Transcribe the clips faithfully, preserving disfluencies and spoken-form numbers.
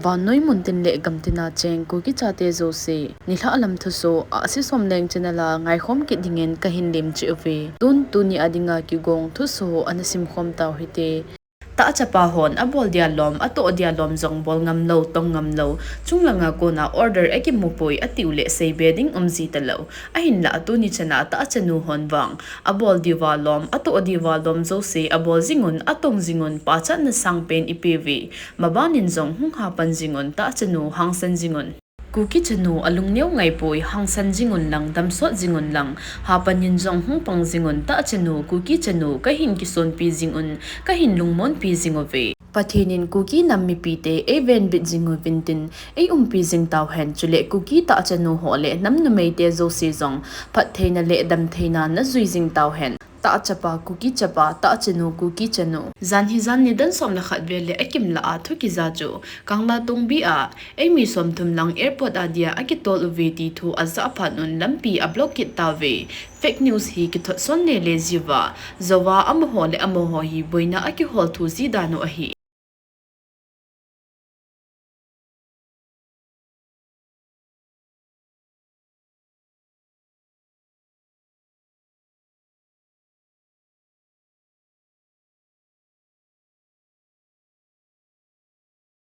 Vannoi muntin le gamtina cheng Kuki chate jouse, nilhah lam thusoh, Ahsi Somleng channel a ngaikhom kit dingin kahin lemcheh uve. Tun tuni a dinga kigong thusoh ana simkhom tau hite. Tahchapa hon abol dia lom, atoh dia lom jong bol ngam lou, tong ngam lou. Chunglanga kona order akimu poi atiu le seibe ding umji talou. Ahinlah tuni chana tahchanu hon vang, abol diuva lom, atoh diuva lom jouse abol jingun, atong jingun, pachatna sangpen ipeuve. Mabanin jong hung hapan jingun, tahchanu hangsan jingun. Kuki chanu alungneo ngaipoi, hangsan jingun lang, damsot jingun lang, hapanin jong hung pang jingun, tahchanu, Kuki chanu, kahin kisonpi jingun, kahin lungmonpi jinguve. Pathen in Kuki nam mipite eivenbit jinguvintin, eiumpi jing tauhen, chule Kuki tahchanu ho le nam numeite jouse jong phattheina le damtheina najui jing tauhen. Tahchapa, Kuki chapa, tahchanu, Kuki chanu. Jan hijan nidan som le khat vel le akimlah a thu kija chu Kanglatongbi a eimi somthum lang airport a dia akitol uve ti thu ajah phat un lampi ablock kit tauve. Fake news hi kithot son lele jiuva, jouva amaho le amaho hi boina akihol thu ji dan u ahi.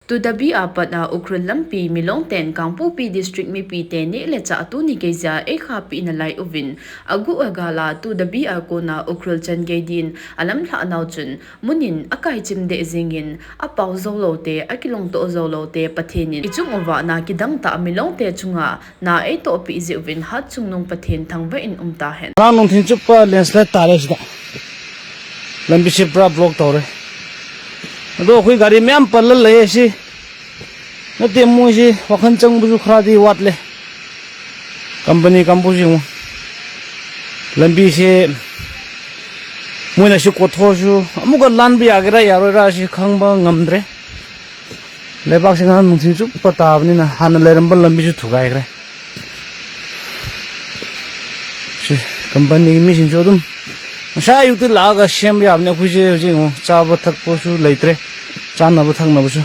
Tudabi a pat a Ukhrul lampi Milong ten Kangpokpi District mipite neh le chah tuni geija eikhahpeh nalai uvin, aguh agal a Tudabi a kona Ukhrul chan gei din alamlhah nau chun, munin akaichim deh jingin, apao jou loute, akilungtoh jou loute, Pathen in ichung uva na kidang tah Milong te chunga na eitohpeh jeh uvin Hatchungnung Pathen thangvah in umtahen. Nang nung thin chupa landslide tare sida. Lampi se pura block tore. Ado khui gari mem palal le si. Nate mui si wakhan chang buju khra di wat le. Company kam buju mu. Lampi se mui na si kotho su. Amuka lan bi agera yaroi ra si khangba ngamdre. Leibak sing han nung thin chupa tabni na hana leiram bal lampi chu thugai kre. Si company mi sin chu dum. Sa yu ti la ga sem ya ne khu je je ngo cha ba thak po su leitre. Cha na ba thak na ba su.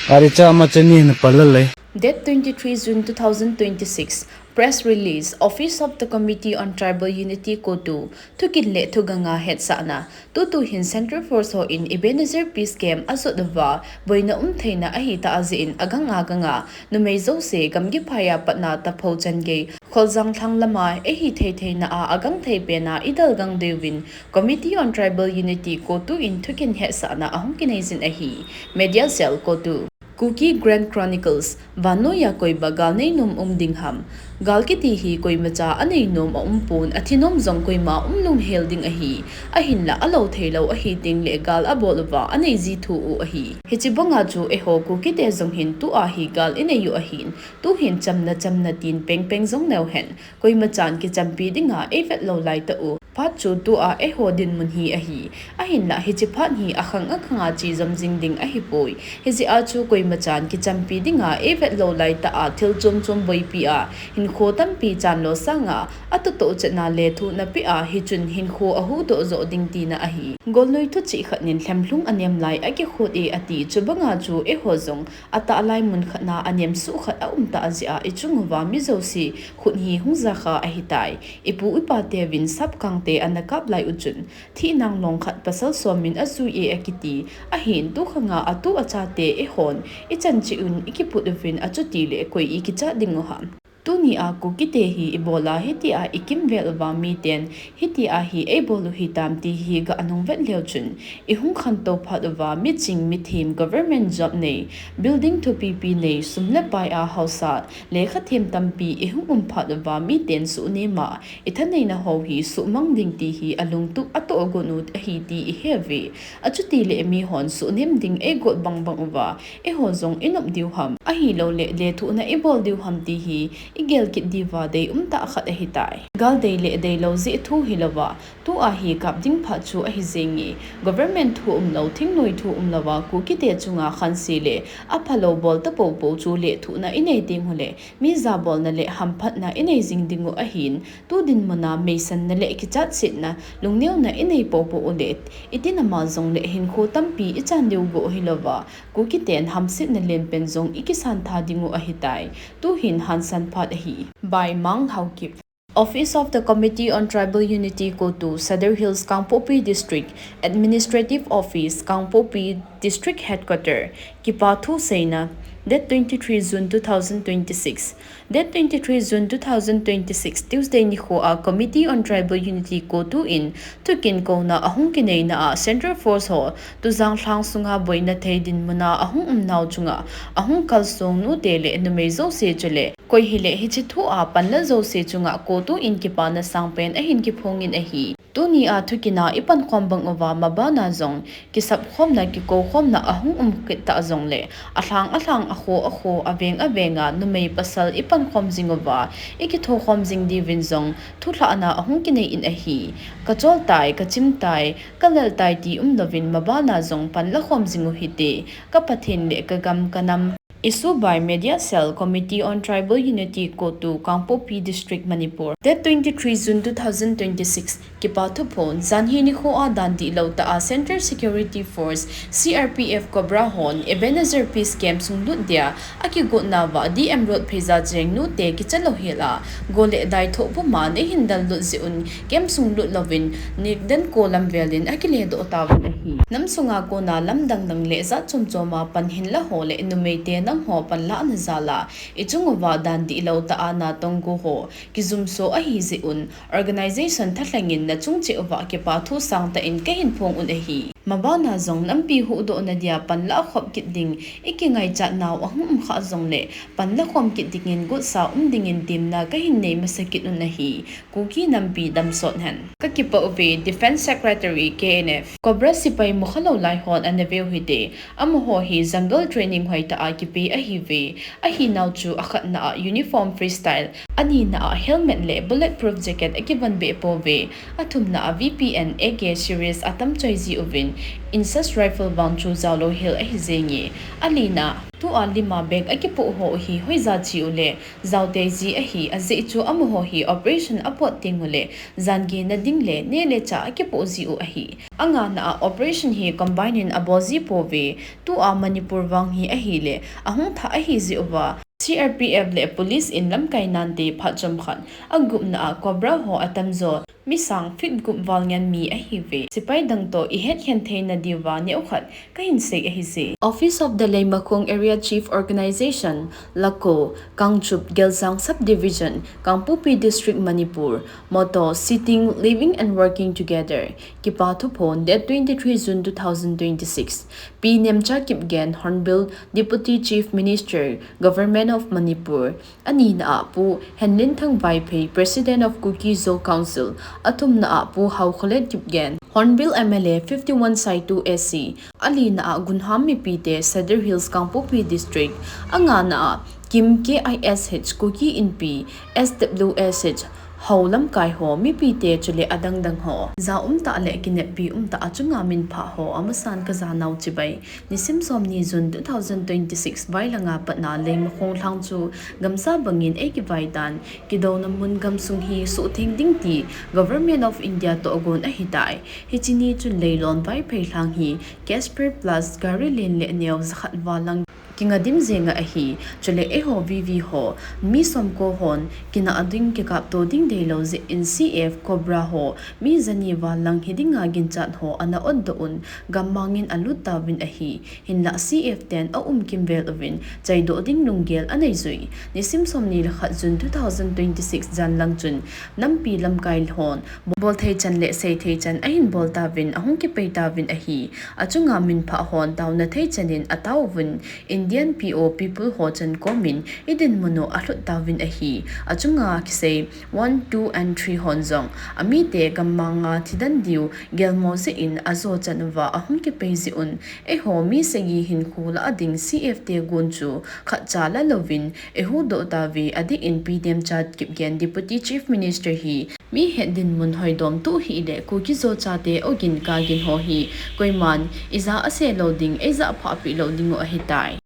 Ari cha ma chani na palal lei. Date twenty-three June two thousand twenty-six. Press release, Office of the Committee on Tribal Unity, COTU, thukin le thuganga hetsahna. Tutu hin Central Force ho in Ebenezer Peace Camp ajot uva, boina umtheina ahitah jeh in aganga ganga, numei jouse, gamgi phai a pat na Taphou chan gei, Kholjang lhang lama, eihi thei theina a, agangthei pen a, idalgang diuvin, Committee on Tribal Unity, COTU in thukin hetsahna ahung kinei jin ahi. Media Cell, COTU. Kuki Grand Chronicles, vannoiya koiba gal neinom um ding ham. Gal kiti hi koimacha aneinom aum pon, athinom jong koima um lunghel ding ahi. Ahinla alou theilou ahi teng le gal abol uva anei ji thu u ahi. Hiche banga chu eiho Kuki te jong hin tua hi gal inei u ahin, tuhin chamna chamna tin pengpeng jong neuhen. Koimachan kichampi dinga eivet lou laitah u. Phat chu tua eiho dinmun hi ahi. Ahinla hiche phat hi akhang akhanga che jom jing ding ahipoi. Hijeh a chu koimachan kichampi dinga eivet lou laitah a thil chom chom boipi a, hinkho tampi chanlo sanga, atoh toh chetna lethuhna peh a, hichun hinkho ahuhdoh joh ding tina ahi. Golnoi thuchih khat nin lhemlhung anem lai akikhot e ati, chubanga chu eiho jong atah lai mun khat na anem suh khat aum tah jeh a ichung uva mi jouse khut hi hung jakha ahitai. Ipu ipa teuvin sapkang te ana kap lai u chun, thih nang long khat pasal som in ajui e akiti. Ahin tukhanga atu achate eihon ichan cheh un ikiput uvin, achuti le koi ikichat ding u ham. Tuni a Kuki te hi ibola hitia ikimvel uva miten, hitia hi eibol u hitam ti hi ga anung vet leu chun, ihung khantou phat uva miching mithem, government job nei, building thupipi nei, sum le pai a haosa, lekha them tampi ihung um phat uva miten suhnem a, ithaneina ho hi suhmang ding ti hi alungtup atoh gon u ahi ti ihe uve. Achuti le mihon suhnem ding eigot bangbang uva, eiho jong inop diu ham, ahilou le lethuhna ibol diu ham ti hi igel kit diuva dei umtah khat ahitai. Gal dei le deilou jeh thu hilouva, tua hi kap ding phat chu ahi jenge. Government thu umlou, thingnoi thu umlouva, Kukite chunga khanse le aphalou bol tapoupou chu lethuhna inei tenguleh, mi jabolna le hamphatna inei jing dingu ahin, tu dinmuna meisanna le kichatsetna, lungneuna inei poupou uleh, itin ama jongleh hinkho tampi ichan diu go hilouva, Kukiten hamsetna lenpen jong ikisan tha dingu ahitai. Tuhin hansan phat ahi. By Mang Haokip. Office of the Committee on Tribal Unity, CoTU, Sadar Hills, Kangpokpi District, Administrative Office, Kangpokpi District Headquarter, kipa thu seina, date twenty-three June two thousand twenty-six. Date twenty-three June two thousand twenty-six, Tuesday nikhoa Committee on Tribal Unity, CoTU in thukinkouna ahung kineina a Central Force ho Tujang lhang sunga boina thei dinmuna ahung umnau chunga ahung kalsong nute le numei jouse chule koi hileh hiche thua panla jouse chunga CoTU in kipana sangpen ahin kiphongin ahi. Tunia thukina ipankhom bang uva mabana jong kisapkhomna, kikoukhomna ahung um kit tah jongleh, alhang alhang, akho akho, aveng avenga numei pasal ipankhom jing uva, ikithokhom jing diuvin jong thulhahna ahung kinei in ahi. Kacholtai, kachimtai, kaleltai ti umlouvin mabana jong panlakhom jing uhite, ka Pathen le kagam kanam. Issue by Media Cell, Committee on Tribal Unity, CoTU, Kangpokpi District, Manipur. Date twenty-three June two thousand twenty-six, kipa thuphon, janhi nikhoa dan dihlou tah a Central Security Force, C R P F, Cobra hon Ebenezer Peace Camp sunglut dia akigotnauva D M Road pheija cheng nute kicha louhel a, go le dai thoh puma neihin dallut jeh un camp sunglut louvin, nikden ko lam velin akiledoh tauvin ahi. Namsunga kona lam dangdang le jat chomchoma pan hinla ho le numeite nangho panlahna jal a, ichung uva dan dihlou tah a natong go ho kijumso ahi jeh un, organization thalhengin nachung cheh uva kipa thu sangtah in kahin phong un ahi. Mabana jong nampi huhdohna dia panlakhop kit ding ikingaichat nau ahung umkha jongleh, panlakhom kit dingin gotsa um dingin temna kahin nei masa kit un ahi. Kuki nampi damsot hen. Kakipah uve, Defence Secretary, K N F. Cobra sepai mukhalou lai hon ana veu hite, amaho hi jungle training hoitah a kipe ahiuve. Ahinau chu akhatna a uniform freestyle, anina a helmet le bulletproof jacket akivon beh pouve. Athumna a V P N A K series atam choi jiuvin, Insas rifle vang chu jaolou hel ahi jenge. Alina, tua lima bag akipoh ho hi hoija chi uleh, jaotei ji ahi, ajeh chu amaho hi operation apot tenguleh, jan gena ding le neh le chah akipoh jiu ahi. Angana a operation hi combine in abol ji pouve, tua Manipur vang hi ahileh, ahung thah ahi jeh uva, C R P F le police in lamkai nante phat chomkhat, agupna a Cobra ho atamjo, mi sang feet gup val ngen mi ahiuve. Sepai dang toh ihetkhen theina diuva neokhat kahin sei ahije. Office of the Leimakhong Area Chief Organization, Lako, Kangchup, Geljang Subdivision, Kangpokpi District, Manipur, motto, Sitting, Living and Working Together, kipa thuphon, date twenty-three June two thousand twenty-six. Pi Nemcha Kipgen, Hornbill Deputy Chief Minister, Government of Manipur. Anina a Pu Henlinthang Vaiphei, President of Kuki Zo Council. Athumna a Pu Haokholet Kipgen, Hornbill M L A fifty-one Saitu A C. Alina a Gunham mipite, Sadar Hills, Kangpokpi District. Angana a Kim K I S H, Kuki Inpi, S W S H, Hou lamkai ho, mipite chule adangdang ho. Ja umtah le kineppi umtah achunga minphah ho, amasan kajanau chibai. Nisim somni June two thousand twenty-six vailanga patna Leimakhong lhang chu gamsa bangin eikivaitan, kidouna mun gamsung hi suhtheng ding ti Government of India toh gon ahitai. Hiche ni chun Leilon Vaiphei lhang hi cash prize plus gari len le neo jakhat val lang kingadim jenga ahi. Chule eiho V V ho, mi somko hon kinah ding kikapto ding deilou jeh in C F Cobra ho mi jani val lang hidinga ginchat ho ana ondoh un, gammangin alut tauvin ahi. Hinlah C F ten aum kimvel uvin, chaidoh ding lunggel aneijui. Nisim somni le khat June two thousand twenty-six jan lang chun, nampi lamkai hon bolthei chan le seithei chan ahin bol tauvin, ahung kipei tauvin ahi. Achunga minphah hon taona thei chanin ataovun, in D N P O people ho chan komin i dinmun u alhut tauvin ahi. Achunga kisei one, two and three hon jong amite gammang a thidan diu gelmo jeh in ajo chan uva ahung kipei jeh un, eiho mi sagi hinkho lah a ding C F te gun chu khatcha la louvin eihuhdoh tauve, adeh in P D M cha Kipgen Deputy Chief Minister hi mi het dinmun hoidom tu hile Kuki-Zo chate ogin kagin ho hi koiman ija ase lou ding, eija phah peh lou ding u ahitai.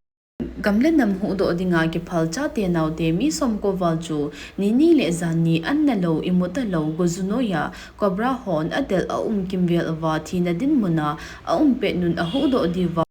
Gam le nam huhdoh dinga kiphal chate naote mi somko val chu nini le janni an nalou, imu talou, goju noiya Cobra hon adel a um kimvel uva thina dinmun a aum pet nun ahuhdoh diuva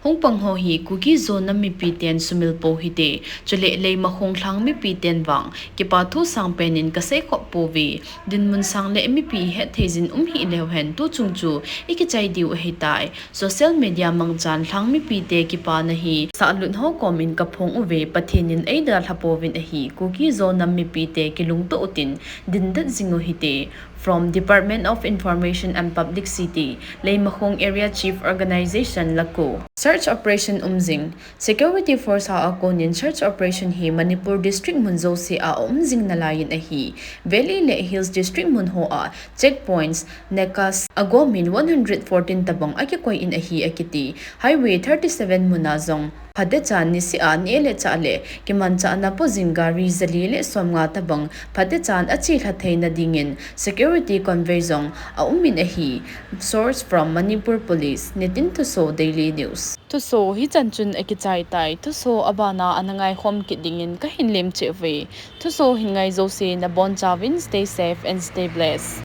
hung pang ho hi Kuki-Zo nam mipiten sumil pou hite, chule Leimakhong lhang mipiten vang kipa thu sang pen in kasei khop pouve. Dinmun sang le mipi ihet thei jin um hih leu hen, tuchung chu ikichai diu ahitai. Social media mangchan lhang mipite kipana hi sahlut ho komin kaphong uve, Pathen in eidalha pouvin ahi. Kuki-Zo nam mipite kilungto utin dindet jing u hite. From Department of Information and Publicity, Leimakhong Area Chief Organization, Lako. Search operation um jing. Security force ho a konin search operation hi Manipur district mun jouse a aum jing nalaiyin ahi. Valley le Hills district mun ho a checkpoints, NACAs, agomin one hundred fourteen tabang akikoi in ahi akiti. Highway thirty-seven mun a jong phatechan niseh a neh le chah le kimanchahna po jing gari jali le somnga tabang phatechan achelha theina dingin security convoy jong aumin ahi. Source from Manipur Police, Nitin Thuso, Daily News. Thuso hichan chun akichai tai. Thuso abana ana ngaikhom kit dingin kahin lem cheh uve. Thuso hin ngai jouse nabonchauvin stay safe and stay blessed.